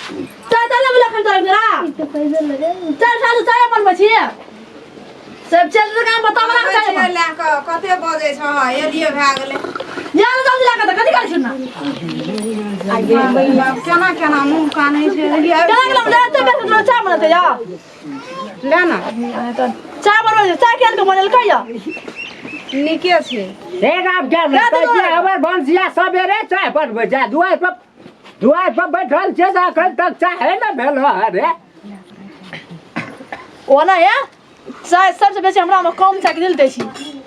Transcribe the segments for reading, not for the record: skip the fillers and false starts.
चाय ताय लेबै अखन तोरा मेरा चाय सालू चाय बनबै छी सब चल रे काम बताब ना चाय छियै लए कऽ कते बजै छह एलियै भए गेलै या ना जल्दी लागा त कथि करै छी ना बाप केना केना मुँह कानै छै एलियै केना केना ले त बेस तोरा चाय बनतै या ले ना चाय बनबै छै, चाय केहन के बनेलकै या नीके छै हे राम के दे दे कहै हमर भनसिया सबेरे चाय बनबै छै दुआरि पर बैठल छै तऽ एखन तक चाहे ने भेल हँ रे। ओना या चाय सबसे बेसी हमरा में कम चाय के दिल दै छी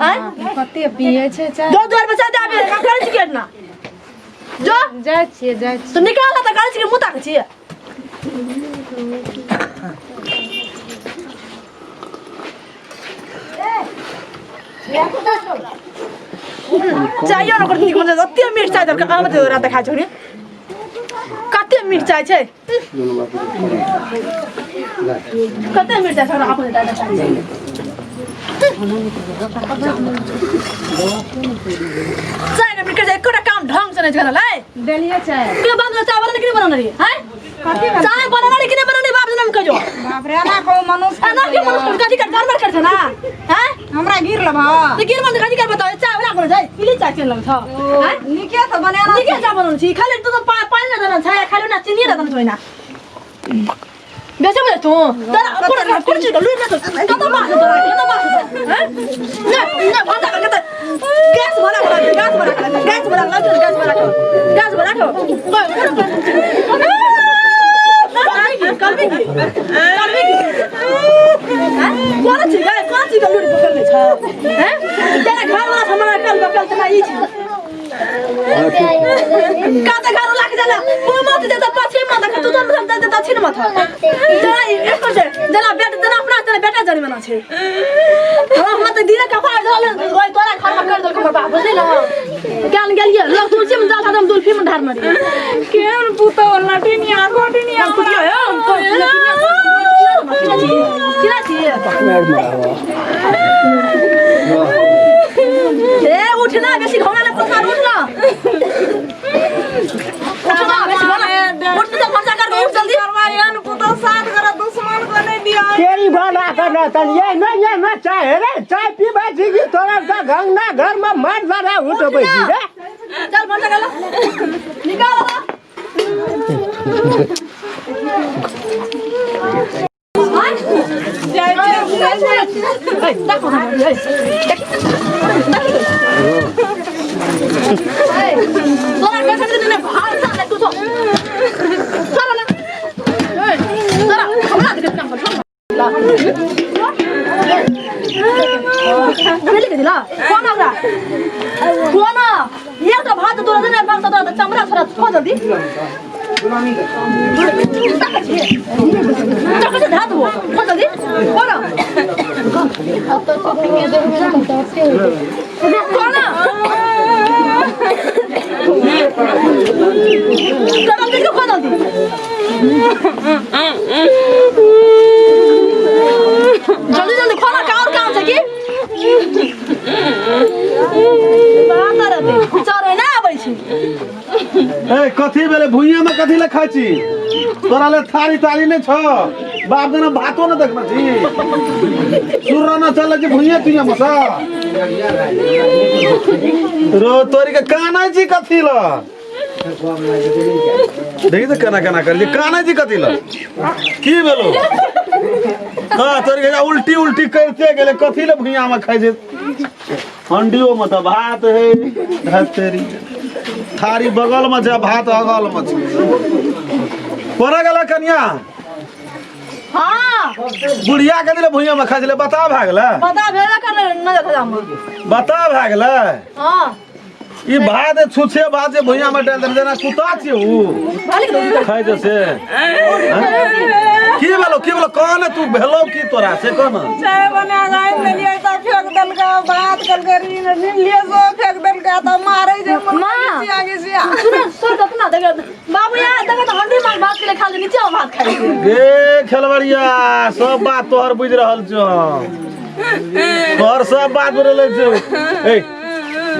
आँय कते पियै छै चाय जो द्वार पर चाय दे आबे काम करै छी केना जो जाइ छियै जाइ छियै तू निकाल तऽ करै छी मुँह ताकै छी चाहियो न ओकर नीक मतलब एते मिरचाइ देलकै आम दे रात खाइ छोड़ी कते मिरचाइ छै कते मिरचाइ छै अपने दादा खाइ छै चाय ने मिरचाइ एकोटा काम ढंग से नहि करल है देलियै चाय के बंद चावल ने केने बनल रही हैं चाय बनल रही केने बनल रही बाप जनम कहियो बाप रे एना कहू मनुष्य एना के मनुष्य कथी कर जानवर कर छै ना हैं हमरा गिर लेबह तो गिर मन कथी कर बताओ चाय बना कर जाय पीली चाय केन लग छ हैं नीके तऽ बनेना नीके चाय बनल छी खाली तू तो पानी ना देना छै खाली ना चीनी ना देना छै ना बेसी बोले तू तोरा कोन कोन चीज लुइ ना तो कत बात तोरा कत बात हैं ना ना भांजा कर कत गैस भरा भरा गैस भरा गैस भरा गैस भरा गैस भरा करबी की करबी की कोन चीज गै कोन चीज के लुरि पकड़ने छ हैं तेरा घर वाला हमरा कल बकल तना ई छै काते घर लाग जाला मुंह मत दे त पाछे मत देख तू तो दे दे दक्षिण मत तेरा एक छै जेना बेटा तेना अपना तेरा बेटा जन्मेना छै हमरा मत दिने कपार जल ओइ तोरा घर में कर देलक हमर बाप बुझली ना ज्ञान गेलिए लोग तुलसी में जाल था हम दुल्फी में ढार मारी केहन पुतहु लटिनिया घोटिनिया हम कुटिया है हम तो किना छी ए उठना बेसी घोड़ा ने प्रसाद उठना उठना बेसी घोड़ा उठ तो खर्चा कर उठ जल्दी एहन पुतहु साथ करे दुश्मन को नहि दिया तेरी भला कर तन ये में चाय रे चाय पीबै छी कि तोरा के गंगा घर में मर जरा उठबै छी रे। चल भंसा कर निकाल तोरा कैसे ने भार सा तू तो चल ना तोरा हमरा देख काम कर मिल गेल कोन ओकरा कोन एक भात तोरा देने भात तोरा चमड़ा छोड़ा खो जल्दी चक्कर से धात हो खो जल्दी कोन कोन तोरा जल्दी खो जल्दी जल्दी जल्दी खोला का और काम छै की बात रहते चढ़े ना आबै छी ए कथी भेलै भुइयाँ में कथी ले खाइ छी तोरा ले थारी तारी नहि छौ बाप जना भातो ने देखने छी सुर न चलै छै भुइयाँ तुइयाँ में सँ रो तोरी के कानै छी कथी ल देखी तऽ केना केना करै छै कानै छी कथी ल की भेलो हाँ तोरी के उल्टी उल्टी करिते गेलै कथी ले भुइयाँ में खाइ छै हंडियो में तऽ भात है धतेरी थारी बगल में छै भात अगल में छै कोना गेलै कनिया हाँ बुढ़िया के दिले भुइयाँ में खाइ छलै बता भए गेलै बता भेला कर न देखा जाम बता भए गेलै हाँ ई भात छुछे भात जे भुइयाँ में डालि देने जेना कुत्ता छै ऊ खाइ छै से की भेलो की भेलो कह ने तू भेलो की तोरा से कह ने चाय बना के आनि देलियै तऽ फेंक देलकै भात कहलकै रीन लिए सो फेंक देलकै तऽ मारै छै माँ। घिसिया घिसिया सुन सुन कतना देख बाबू यार देख तऽ हंडी मार भात के ले खा ले नीचे हम भात खाइ छी गे खेलबड़िया सब बात तोहर बुझि रहल छौ हम। तोहर सब बात बुझि रहल छौ ए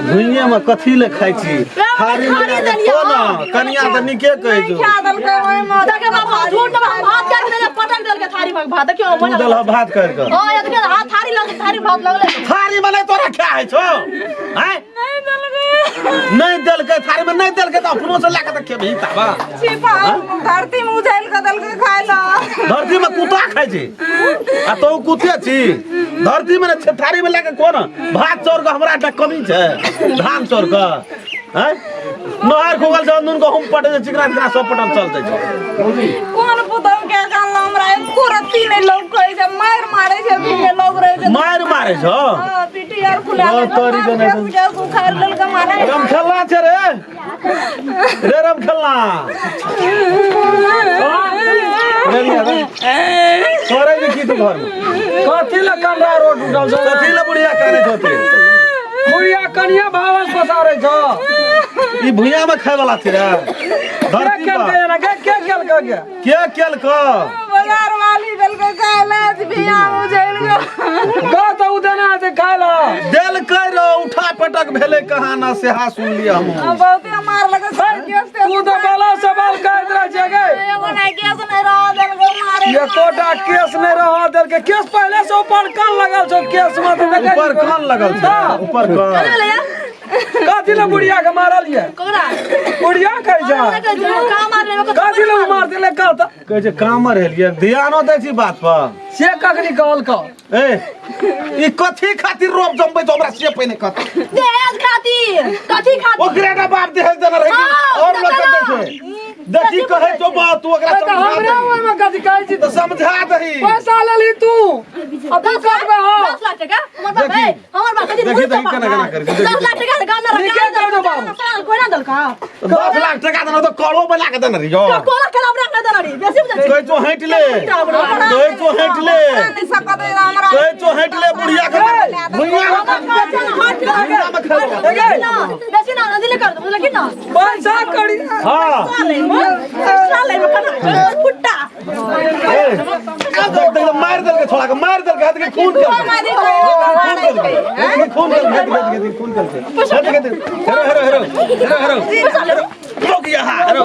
भुइये में कथी ले खाइ छी थारी में थारी लए देलियै, को हँ। न कनिया तऽ नीके कहै छौ खा देलकै ओहिमे देखे बाबा झूठ न भात काटि देले पटक देलकै थारी में भात देखियौ तू देलह भात कर कऽ हां ये देखियौ हाथ थारी लगलै थारी भात लगलै थारी में नहि तोरा खाय छौ आँय नहि देलकै नहि देलकै थारी में नहि देलकै तऽ अपनो से लए कऽ तऽ खेबही ताबा छिपा धरती में उझैल कऽ देलकै खाय लए धरती में कुत्ता खाइ छै आ तो कुत्ते छी धरती में नहि छै थारी में लए कऽ कोन भात चाउर के हमरा एकटा कमी छै धान चाउर के आँय नहर खुगल छै नून गहूम पटे छै चिकना चिकना सब पटल चलते छै कोन पुतहु के जानला हमरा एको रत्ती नहि लौकै छै मारि मारै छै भी नहि लौक रहै छै मारि मारै छौ हाँ, पीटी आर फुला ओ, तोरी के नहि गैस उखाड़ि लेलकै मारे रम खेलना छै रे रे रम खेलना रे लिया रे। तोरे जे की तू घर में कथी लए कमरा रोड उठल छौ कथी ले बुढ़िया काने छौ ते बुढ़िया कनिया भावस पसारै छौ ई भुइया में खाय वाला छै रे के धरती केलकै पर एना के के केलकै के के केलको बाजार वाली देलकै खाय लए बिया उझैल गेल कह तऽ उ देना छै खाय लए देलकै रे उठा पटक भेलै कहाँ ना सेहा सुनलियै हम बहुते मारलकै सर केस तेस तू तऽ बला सवाल कहैत रहै छै गे एगो नहि केस नहि रह देलकै मारे एकोटा केस नहि रह देलकै केस पहिले से ऊपर कान लगल छौ केस मे तऽ देखै ऊपर कान लगल छै ऊपर कान भेलै यार कथी लए बुढ़िया के मारल ये ककरा बुढ़िया कहै छै कहाँ मारले कथी लए मार देले कह तऽ कहै छै कामर हेलियै ध्यानो दै छी बात पर से कखनी कहलकौ ए ई कथी खातिर रोप जमबै छौ हमरा से पहिने कथ दहेज खातिर कथी खातिर ओकरे ना बाप दहेज देने रहै कि हाँ, और लोग देने के दै छै देखी कहै छौ बात तू ओकरा तऽ समझा हमरा दही ओहिमे कथी कहै छी तऽ समझा दही पैसा लेली तू आ तू कटबे हो 10 लाख टका हमर बाप है हमर बाप कथी देखी, देखी, केना केना करके, देखी, 10 लाख टका से गाम ना नीके कर दो बाबू। कोई ना देलका 10 लाख टका देना तो करो बना के देने रहियो कोला खराब रख ना देना रे बेसी बुझै कहै छौ हटि ले कहै छौ हटि ले नहि सकत है हमरा कहै छौ हटि ले बुढ़िया के भुइया भुइया में खेलबो बेसी ना नदी ले कर दो बुझल कि ना पैसा करी हां साले में कना फुट्टा ए देख देख मार देलकै छोड़ा के मार देलकै हाथ के खून कर खून कर खून कर हाथ के खून कर हाथ के हेरो हेरो हेरो हेरो हेरो रुक यहाँ हेरो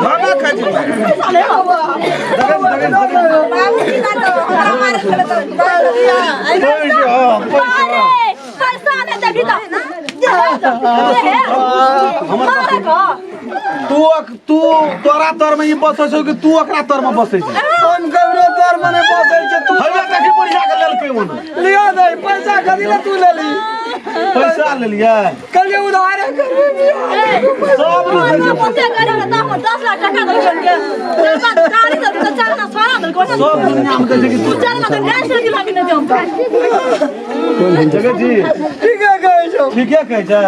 भागा खाइ छी साले बाबूजी ना तो हमरा मारे छलै तऽ पैसा पैसा अरे पैसा नहीं देबी त हमर तू तू तोरा तर में ई बसै छौ कि तू ओकरा तर में बसै छी हम ककरो तर में नहि बसै छै तू हवे देखी बुढ़िया के लेलकै ओने लिया दे पैसा कथी ले तू लेली पैसा लेलियै कहलियै उधारे करबै बियाह सब ने दै छै बोलते गरीब रहता हम 10 लाख टका देलकै के गाड़ी देलकै तऽ चार ना सोना देलकै सब दुनिया में दै छै कि तू चार ना तऽ गैस लगी लागी नहि हम जगह जी ठीके कहै छौ ठीके कहै छै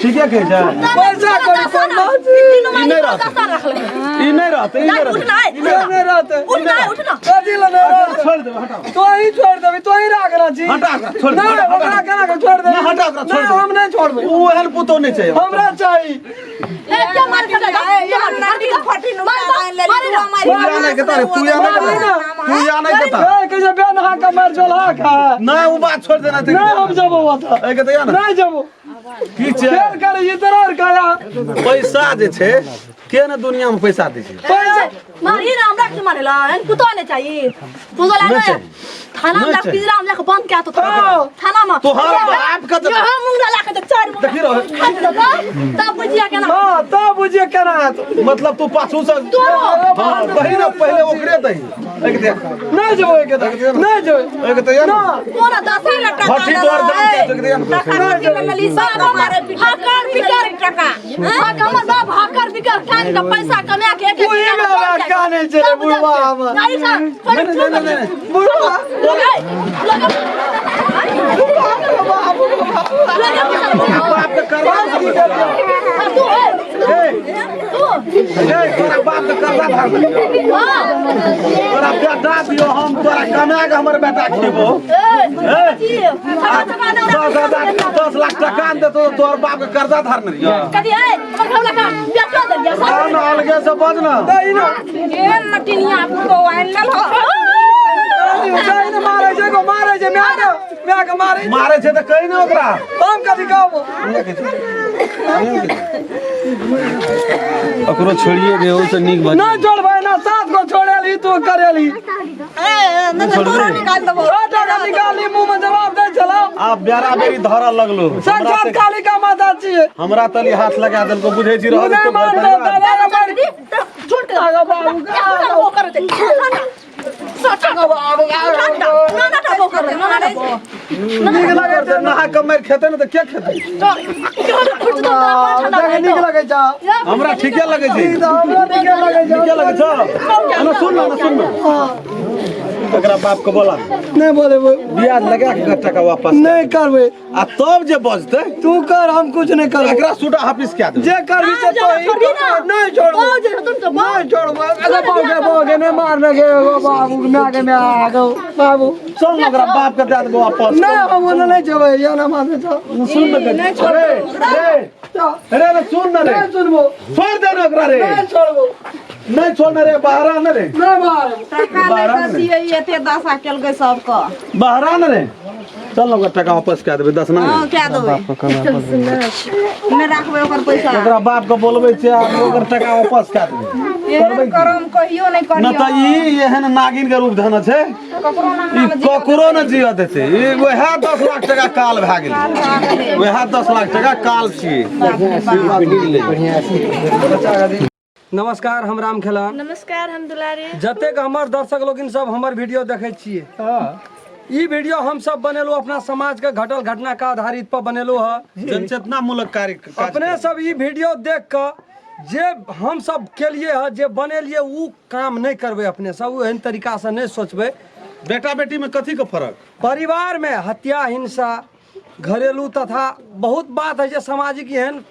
ठीके कहै छै पैसा करी कोन ई नहि रहतै ई नहि रहतै ई नहि रहतै उठना ई नहि रहतै उठना उठना कथी ले नहि रहतै छोड़ देबै हटाओ तो ही छोड़ देबी तो ही राखना छी हटा ओकरा, छोड़ दे, नहि हटा, हटा। ओकरा केना के छोड़ देबी नहि, हटा ओकरा, छोड़ नहि दे। हम नहि छोड़बै ओ एहन पुतोह नहि छै हमरा चाही ए क्या मार खटा तू या नहि कहता रे तू या नहि कहता तू या नहि कहता ए कहियो बेन हा के मर जोल हा खा नहि ओ बात छोड़ देना नहि हम जबो ओतऽ एहि के तऽ या ने नहि जबो की छै फेर करे ई तोरा और काया पैसा जे छै के ने दुनिया में पैसा दै छै पैसा मारी ना हमरा के मारेला एन कुतो नहीं चाहिए तू तो नहीं लाना चाहिए। थाना में नहीं जा चाहिए। पिंजरा में जाके बंद किया तो थाना में तोहर बाप के तऽ- यहाँ मुंगरा लाके तो चार मुंगरा देखी रहो। खा दो तब बुझिया केना हां तब बुझिए केना हेत मतलब तू पाछू से तोरो। हाँ दही ना पहले ओकरे दही एहि के दे नहि जबो एके तऽ नहि जबो एहि के तऽ या ना कोना 10 लाख टका भट्ठी तोहर जान के एहि के दे ना हाकर बिकर टका हमर बाप हाकर बिकर खान के पैसा कमा के एक ओही में हमरा कानै छै रे बुढ़वा हमर। नहीं सा नहीं नहीं नहीं नहीं बुढ़वा बाप के कर्जा ए तोरा बाप के कर्जा धार देलियौ तोरा बेटा दियो हम तोरा कमा के हमर बेटा खेबो 10,000 10 लाख टका ने देतो तो तोहर बाप के कर्जा धारने रहियो कथी है हमर घरवाला का बेचो देलियै ना ना अलगे से बज ना दही ना एहन नटिनिया पुतोह आनि लेलहो जाहि ने मारै छै एगो मारै छै माय के माय के मारै छै। मारै छै तऽ कहि ने ओकरा। हम कथी कहबो? ओकरो छोड़िए दे, ओहिसँ नीक भऽ नहि छोड़बै ना, 7 गो छोड़ेली तू करेली। ए, नहि तऽ तोरो निकालि देबौ। 6 टाका निकालली, मुँह में जवाब दै छलौ। आब बेरा बेरी धरऽ लगलो। साक्षात कालिका माता छियै। हमरा तली हाथ लगा देलको, बुझै छी रहल नहि तो घर मानतौ परिवार। दादा के मारि। झूठ के आगो बाबू, वो करते ठंडा ना ना वो करते ना ना वो नीक लगै छै। नहा कऽ मारि खेतै ने तऽ के खेतै? देखे नीक लगै छै। हमरा ठीके लगै छै। ई तऽ हमरो नीके लगै छै। ठीके लगै छौ। ना सुन ना, सुन ना, एकरा बाप के बोला। नहि बोलेबै। ब्याज लगा के टका वापस नहि करबै। आ तब जे बजतै तू कर, हम कुछ नहि करबै। एकरा सूटा हाफिस कए देबै। जे करबी से तो ही छोड़बी ना। नहीं छोड़बो, नहीं छोड़बो। अरे बाबू के बाबू के नहीं मारने के एगो बाबू माय के माय आगो बाबू। चल ना, ओकरा बाप के दए देबो वापस। नहीं हम ओने नहीं जेबै, या ना मारने छौ। सुन ना रे रे रे रे, सुन ना रे। नहीं सुनबो। छोड़ दे ना ओकरा रे। नहीं छोड़बो। नहीं छोड़ना रे, बाहर ना रे। नहीं मारबो। टका बारह लै ने। छियै, एते दशा केलकै सबके। बाहर ना रे, चल ना, ओकरा टका वापस कए देबै 10 ना। हँ, कए देबै, नहि राखबै ओकर पैसा। ओकरा बाप के बोलबै छै आ ओकर टका वापस कए देबै। एहन करम कहियो नहि न करियो। तऽ ई एहन नागिन के रूप धने छै, ककरो ना ई ककरो न जियऽ देतै। ई वएह 10 लाख टका काल भए गेलै, वएह 10 लाख टका काल छियै। नमस्कार, हम राम खेला। नमस्कार, हम दुलारे। जतेक हमर दर्शक लोकिन सब हमर वीडियो देखै छियै, ई वीडियो हम सब बनेलहुँ अपना समाज के घटल घटना के आधारित पर बनेलहुँ हँ। जनचेतना मूलक कार्य काज। अपने सब ई वीडियो देख कऽ जे हम सब केलिए हँ, जे बनेलिए, उ काम नहि करबै। अपने सब एहन तरीका से नहि सोचबै। बेटा बेटी में कथी के फर्क? परिवार में हत्या, हिंसा, घरेलू तथा बहुत बात है जे सामाजिक एहन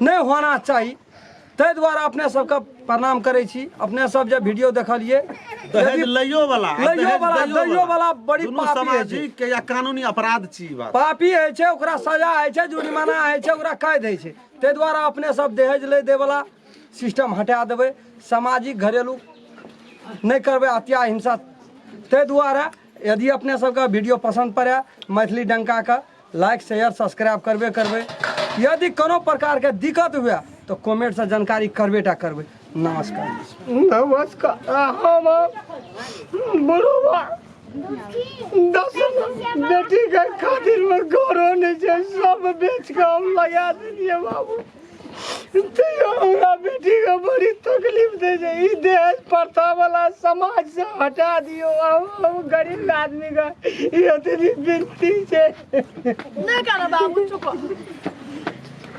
नहि होना चाही। ताहि दुआरे अपने सबके प्रणाम करै छी। अपने सब जे वीडियो देखलिए, दहेज लैयो वाला आ लैयो दहेज वाला, दैयो वाला बड़ी दुनू पापी होइ छै। सामाजिक या कानूनी अपराध छी ई बात। पापी होइ छै, ओकरा सजा होइ छै, जुर्माना होइ छै, ओकरा कैद होइ छै। ताहि दुआरे अपने सब दहेज लै दैवला सिस्टम हटा देबै, सामाजिक घरेलू नहि करबै हत्या हिंसा। ताहि दुआरे यदि अपने सबके वीडियो पसन्द पड़ै मैथिली डंकाके, लाइक शेयर सब्सक्राइब करबे करबै। यदि कोनो प्रकारके दिक्कत हुए तऽ कमेंटसँ जानकारी करबे टा करबै। नमस्कार। नमस्कार। हम बुढ़वा 10 बेटी के खातिर में घरो नहीं छै, सब बेच के हम लगा देलियै बाबू, तैयो हमरा बेटी के बड़ी तकलीफ दै छै। ई दहेज प्रथा वाला समाज से हटा दियौ। हम गरीब आदमी के ई अतनी विनती छै। नहीं कहना बाबू, चुप।